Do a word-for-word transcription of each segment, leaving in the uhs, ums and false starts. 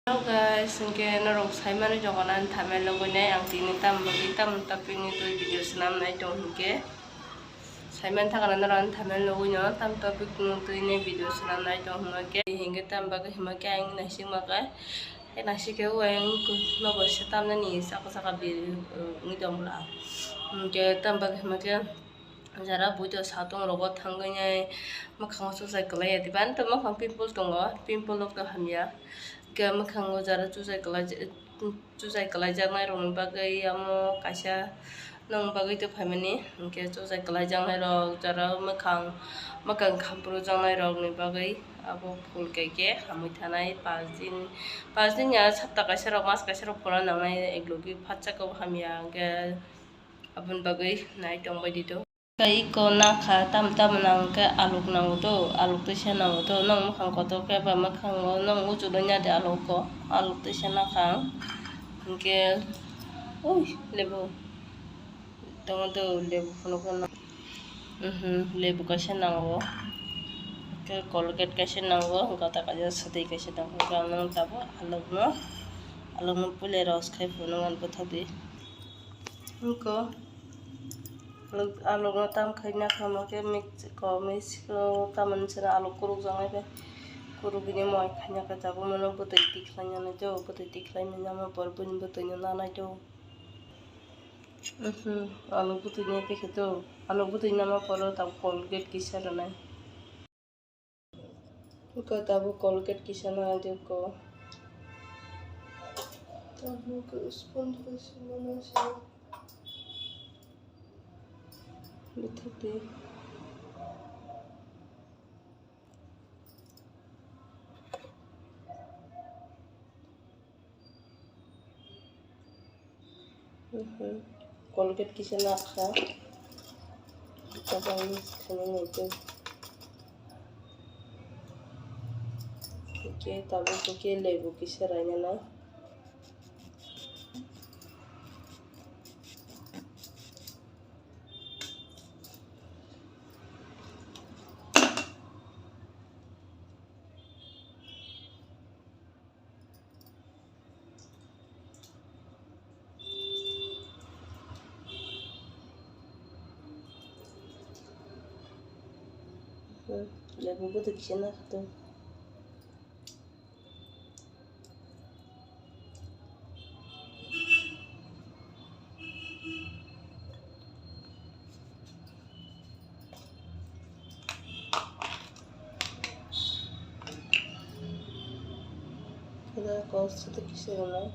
Hello guys, hinkhe norok saimani jogonan thamen logoi nai ang tini tam bagwi tam topic ni twi video swnam nai tong hinkhe saiman thakana norok thamen logoi no tam topic ni twi ni video swnam nai tong hinkhe hinkhe tam bagwi hinkhe ang naisik makai naisik khe o ang nobo se tamnani saka saka bi wngwi tong bwla hinkhe tam bagwi hinkhe. Jara buito satung rogo thangwi nai mwkhango chuchai kwlai ya diba, ani to mwkhang pimple tongo, pimple rok to hamya. Hwnkhe mwkhango jara chuchai kwlai, chuchai kwlaijaknai rokni bagwi amo kaisa nokni bagwi to phaimani, hwnkhe chuchai kwlaijaknai rok jara mwkhang, mwkhang khamprojaknai rokni bagwi abo phul kaikhe hamwi thanai paanch din, paanch din ya sapta kaisa rok, mas kaisa rok phulna nangnai, eklogi phatsa khe hamya hwnkhe aboni bagwi nai tongbai di to. Tei iko nakha, tam tamo nang khe aluk nango do, aluk teisa nango do, nong mwkhang kotor khe ba mwkhango nong uchulo nya de aluko, aluk teisa nakha ang. Hinkhe oi lebu tongo do, lebu phunukhe no, mhm, lebu kaisa nango, khe Colgate kaisa nango, gata kaisa swtwi kaisa nango, hinkhe ang nang tabuk alukno, alukno pule rose khai phunuknani bwthakdi. Iko aluk, alukno tam khaina kamo khe mix ko, mix ko tamoni sero aluk kuruk jangai khe kuruk bini moi khaina khe tabuk mano bwtwi tikhlai nani do, bwtwi tikhlai manya ma por bini bwtwi no nanai do. Mhm, aluk bwtwi nai khe do, aluk bwtwi nama poro tabuk Colgate kisa rwnai. Iko tabuk Colgate kisa nang di ko. Tabuk spoon kisa nang si. Bwthak di. Mhm. Colgate kisa nakha. Tabang khana naitwi. Hwnkhe tabuk hwnkhe lebu kisa rainani. Hmm, lebu bwtwi kisa nakha to. Kisa rwnai.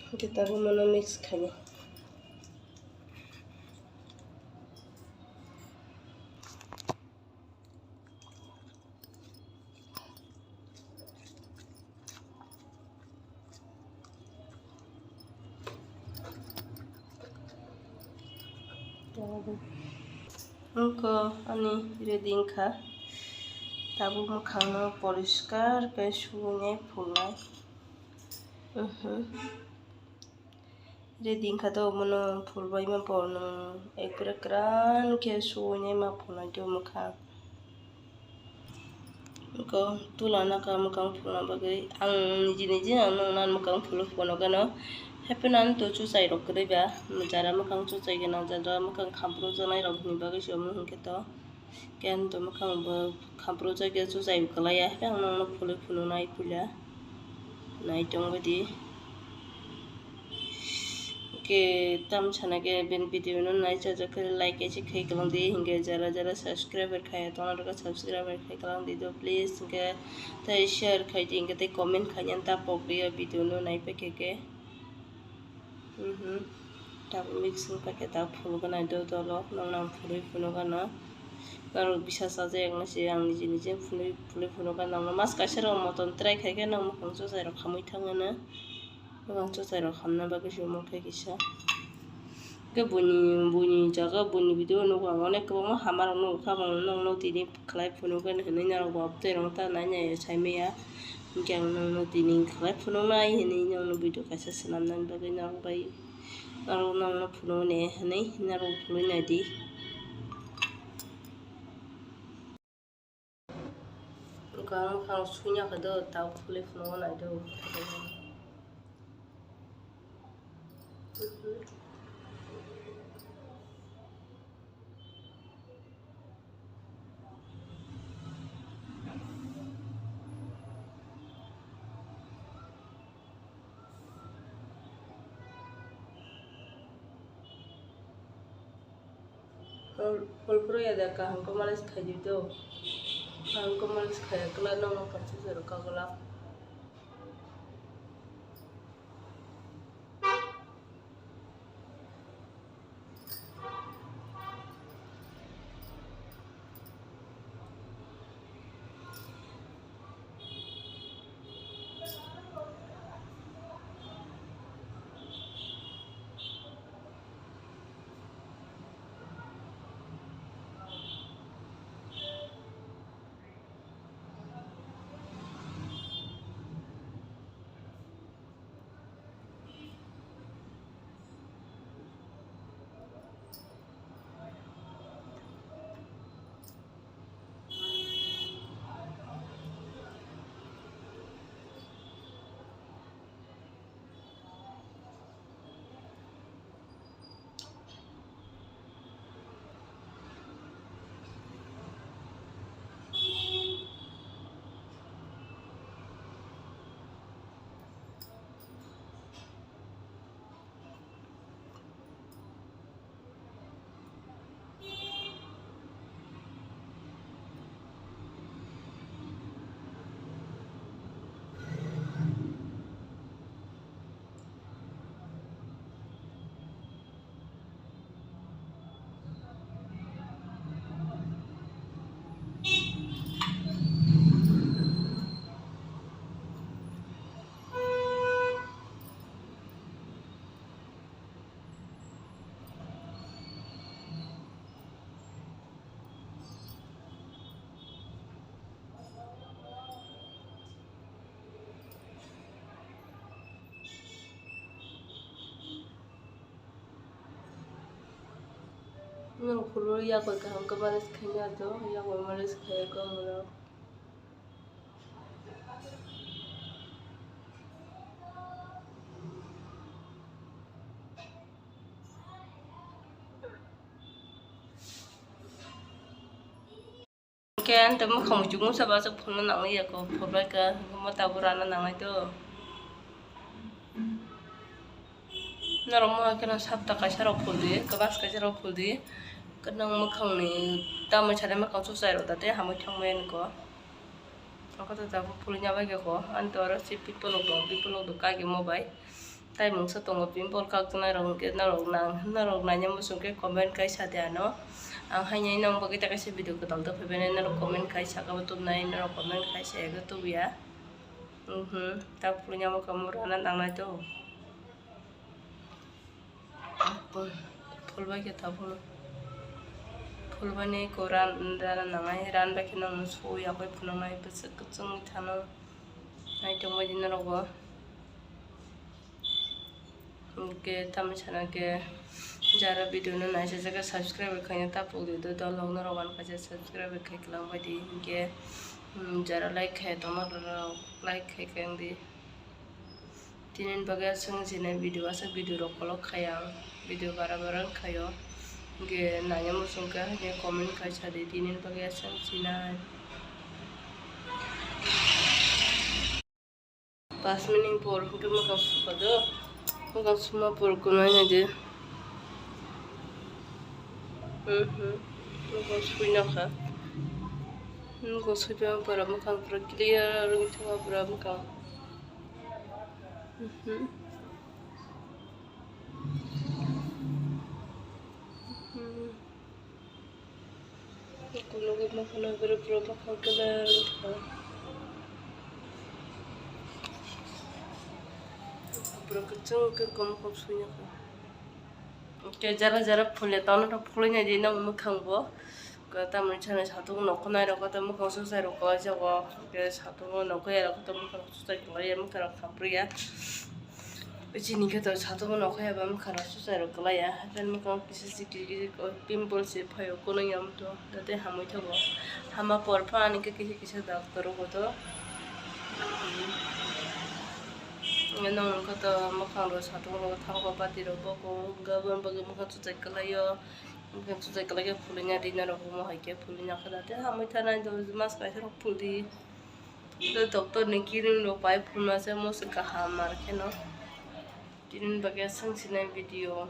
Hwnkhe tabuk mano mix khainai. Wngkha ani ready wngkha. Tabuk mwkhangno poriskar khe suwinai phulnai. Ready wngkha to, omono phulbaima bo nwng ekbare kwran khe suwinai ma phulnai do mwkhang. Eko tula naka mwkhang phulna bagwi ang niji niji ang nokna mwkhang phulwi phunukgwno. Happy nani to chuchai rok kwrwi ba, jara mwkhang chuchai gwnang, jara mwkhang khamprok jaknai rok ni bagwi se omo hinkhe to. Khe ang to mwkhang bo khamprok jakya chuchai kwlaiya, haikhe ang nokno phulwi phunuknai puila nai tongwi di. Khe tam sana khe ben video no nai chajak khe like kaisa khai kwlang di, hinkhe jara jara subscriber khaiya tongna rwkha subscriber khai kwlang di do please, hinkhe tei share khai di, hinkhe tei comment khainani ta pok di o video no nai paikha khe. Mhm. Tabuk mix wng paikhe tabuk phulgwnai do dolok, nokno ang phulwi phunukgwno. Norok bisa chajak nai se ang niji niji phulwi phulwi phunukgwno. Nokno mas kaisa rok motom try khaikhe nok mwkhang chuchai rok khamwi thangmano. Mwkhang chuchai rok khamna bagwi se omo khe kisa. Khe buini buini jaga buini video nugo ang onek kwbangma hamarok nukha, nokno tini khlai phunukgwno hinwi norok bo tei rwngthar nai nai saimaya. Hinkhe ang nokno tini khlai phunuknai hinwi nokno video kaisa swnamnani bagwi norok bai, norok nokno phunuknai hinwi norok phunuknai di. Ang mukhang suina khe do, tabuk phulwi phunukgo nai do. Phol, phol phuru ya da kaham khe malis khai di do. Kaham khe malis khai kla nang nang kaisa jora kagla. Norok phuru yakbai kaham khe malis khaina do, yakbai malis khaiya khe norok. Hwnkhe ang tei mwkhang muchung mungsa bo aswk phulna nangliya kho, phulbai kha, hwnkhe mo tabuk rana nangnai do. Norok mohai kheno sapta kaisa rok phuldi, kwbas kaisa rok phuldi, kwbang mwkhangni tamoni sari mwkhang chuchai rok da tei hamwi thangmani kho. Ang khe tabuk phulwi ya bai kha kho, ani to oro se pimple rok tongo, pimple rok do kagimo bai. Tai mungsa tongo pimple kakjaknai rok hwnkhe norok nang, norok naina muchung khe comment kaisa de ano. Ang haino nang bagwi ta kaisa video kwtal tubui phaibai nai, norok comment kaisa khe bo tubunai, norok comment kaisa ya khe tubuya. Mhm, ta phulwi ya mwkhang rana nangnai to. Phulbai khe ta phunu. Phulbani ko ran, rana nangnai, ranbai khe nang su yakbai phunuknai, bwswk kwchwngwi thano. Naitongbai di norok bo. Hwnkhe tamni sana khe jara video no naisajak khe subscribe khaina tapuk di do, dol rok norok ano kaisa subscribe khai kwlangbai di. Hwnkhe, hmm, jara like khai tongma rok like khai khe wng di. Tini bagwi aswk sinai video, aswk video rok kolok khai ang, video bara bara wng khaio. Hwnkhe naina muchung khe haino comment khai sa di, tini bagwi aswk sinai. Pas minute por hwnkhe mwkhang sukha do. Mwkhang sukma por kunui nai di. Mhm. Mwkhang sui nokha. Mwkhang sui phaima pura mwkhang pura clear wngwi thangma pura mwkhang. Mhm. Mhm. Kulogo mokhano bere bere mokhang colour wngkha. Borok kwchwng khe kom kom sui nokha. Hwnkhe jara jara phulya tongna rok phulwi nai di nang mwkhang bo. Tamoni chana satung nokho nai rok koto mwkhang suchai rok koi jago. Hwnkhe satung o nokho ya rok koto mwkhang suchai kwlai ya mwkhang rok khamprwi ya. Chini khe to satung no khaya ba mokha rok suchai rok kwlai ya, haikhe mokang kisa sikli kisa pimples se phaio, kono yam to date hamwi thogo. Hama por pha ani khe kisa kisa doctor rok to. Nong kha to mokang rok satung rok thango, pati rok boko, gabon bagwi mokang suchai kwlai o. Mokang suchai kwlai khe phulwi na rina rok bo hai khe phulwi na kha date hamwi thanai do, mas kaisa rok phuldi. Do doctor ni kiring rok bai phulma se mo se kaham mar kheno. Tini bagwi swng sinai video.